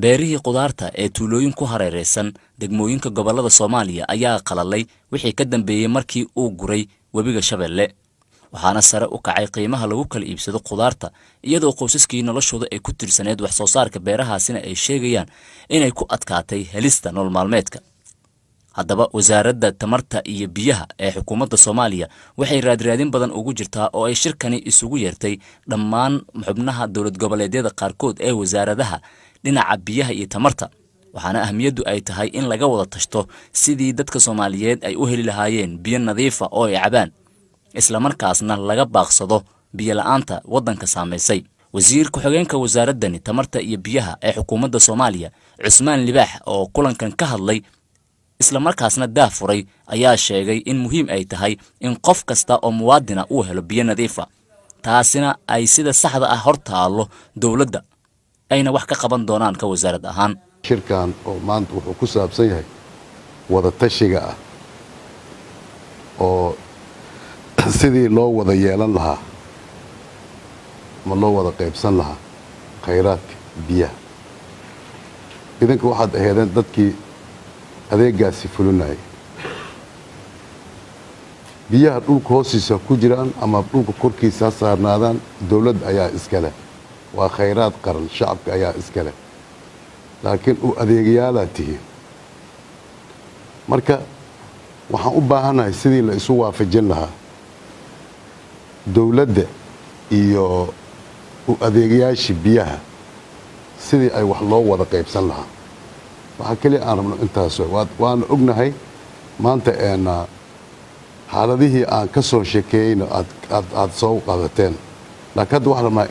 Beerihii khudaarta ee tuulooyin ku hareeraysan degmooyinka gobollada Soomaaliya ayaa qalalay wixii ka dambeeyey markii uu guray webiga Shabeelle, waxaana sare u kacay qiimaha lagu kala iibsado khudaarta, iyadoo qoysaskii noloshooda ay ku tiirsaneed wax soo saarka beerahaasina ay sheegayaan inay ku adkaatay helista nolol maalmeedka. Haddaba, Wasaaradda Tamarta iyo Biyaha ee xukuumadda Soomaaliya waxay raadraadin badan ugu jirtaa oo ay shirkani isugu yeertay dhammaan xubnaha dowlad goboleedyada qaarkood ee wasaaradaha dhinaca biyaha iyo tamarta, waxaana ahmiyaddu ay tahay in laga wada tashto sidii dadka Soomaaliyeed ay u heli lahaayeen biyo nadiifa oo ay cabaan, islamarkaasna laga baaqsado biyo la'aanta waddanka saamaysay. Wasiir ku-xigeenka wasaaraddani tamarta iyo biyaha ee xukuumadda Soomaaliya, Cusmaan Libaax, oo kulankan ka hadlay islamarkaasna daah furay, ayaa sheegay in muhiim ay tahay in qof kasta oo muwaadina uu helo biyo nadiifa, taasina ay sida saxda ah hor taallo dowladda, ayna wax ka qaban doonaan ka wasaarad ahaan. Shirkan oo maanta wuxuu ku saabsan yahay wada tashiga ah oo sidii loo wada yeelan lahaa ama loo wada qaybsan lahaa khayraadka biyaha. Idinka waxaad aheedeen dadkii adeegaasi fulinayay. Biyaha dhulka hoostiisa ku jiraan ama dhulka korkiisa ha saarnaadaan, dowladda ayaa iska leh. Waa khayraad qaran, shacabka ayaa iska leh, laakiin u adeegayaalaad tihiin. Marka waxaan u baahannahay sidii la isu waafajin lahaa dowladda iyo u adeegayaashii biyaha, sidii ay wax loo wada qaybsan lahaa. Waxaa keliya aan rabno intaas. Waana ognahay maanta xaaladihii aan ka soo sheekeeyeyna aad soo qaadateen, laakiin hadda waxaan rabnaa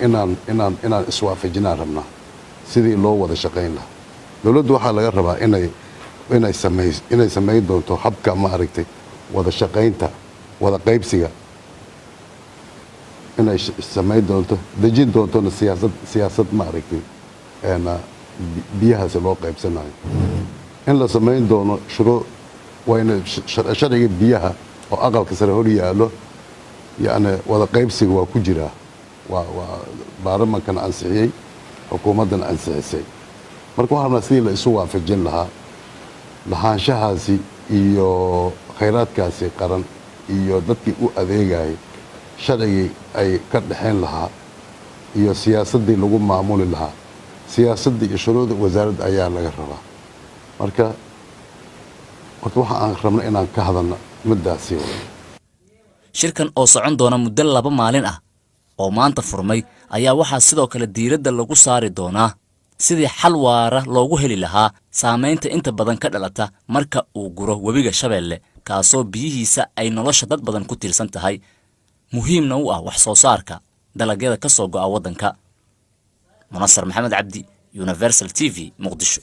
inaan iswaafajinaan rabnaa sidii loo wada shaqayn lahaa. Dowladdu waxaa laga rabaa inay samayn doonto habka, ma aragtay, wada shaqaynta, wada qaybsiga inay samayn doonto, dejin doontona siyaasad, ma aragtay, biyahaasi loo qaybsanayo in la samayn doono shuruuc. Wayna sharciga biyaha oo Aqalka Sare hor yaallo, yacni wada qaybsiga waa ku jiraa, waa baarlamankana ansixiyey, xukuumaddana ansixisay. Marka waxaan rabnaa sidii la isu waafajin lahaa lahaanshahaasi iyo khayraadkaasi qaran iyo dadkii u adeegayay, sharcigii ay ka dhexayn lahaa iyo siyaasaddii lagu maamuli lahaa. Siyaasaddii iyo shuruucda wasaaradda ayaa laga rabaa. Marka horta waxa aan rabno inaan ka hadalno middaasi way. Shirkan oo socon doona muddo 2 maalin ah oo maanta furmay ayaa waxaa sidoo kale diiradda lagu saari doonaa sidii xal waara loogu heli lahaa saamaynta inta badan ka dhalata marka uu guro webiga Shabeelle, kaasoo biyihiisa ay nolosha dad badan ku tiirsan tahay, muhiimna u ah wax soo saarka dalagyada ka soo go'a waddanka. Munasar Maxamed Cabdi, Universal TV, Muqdisho.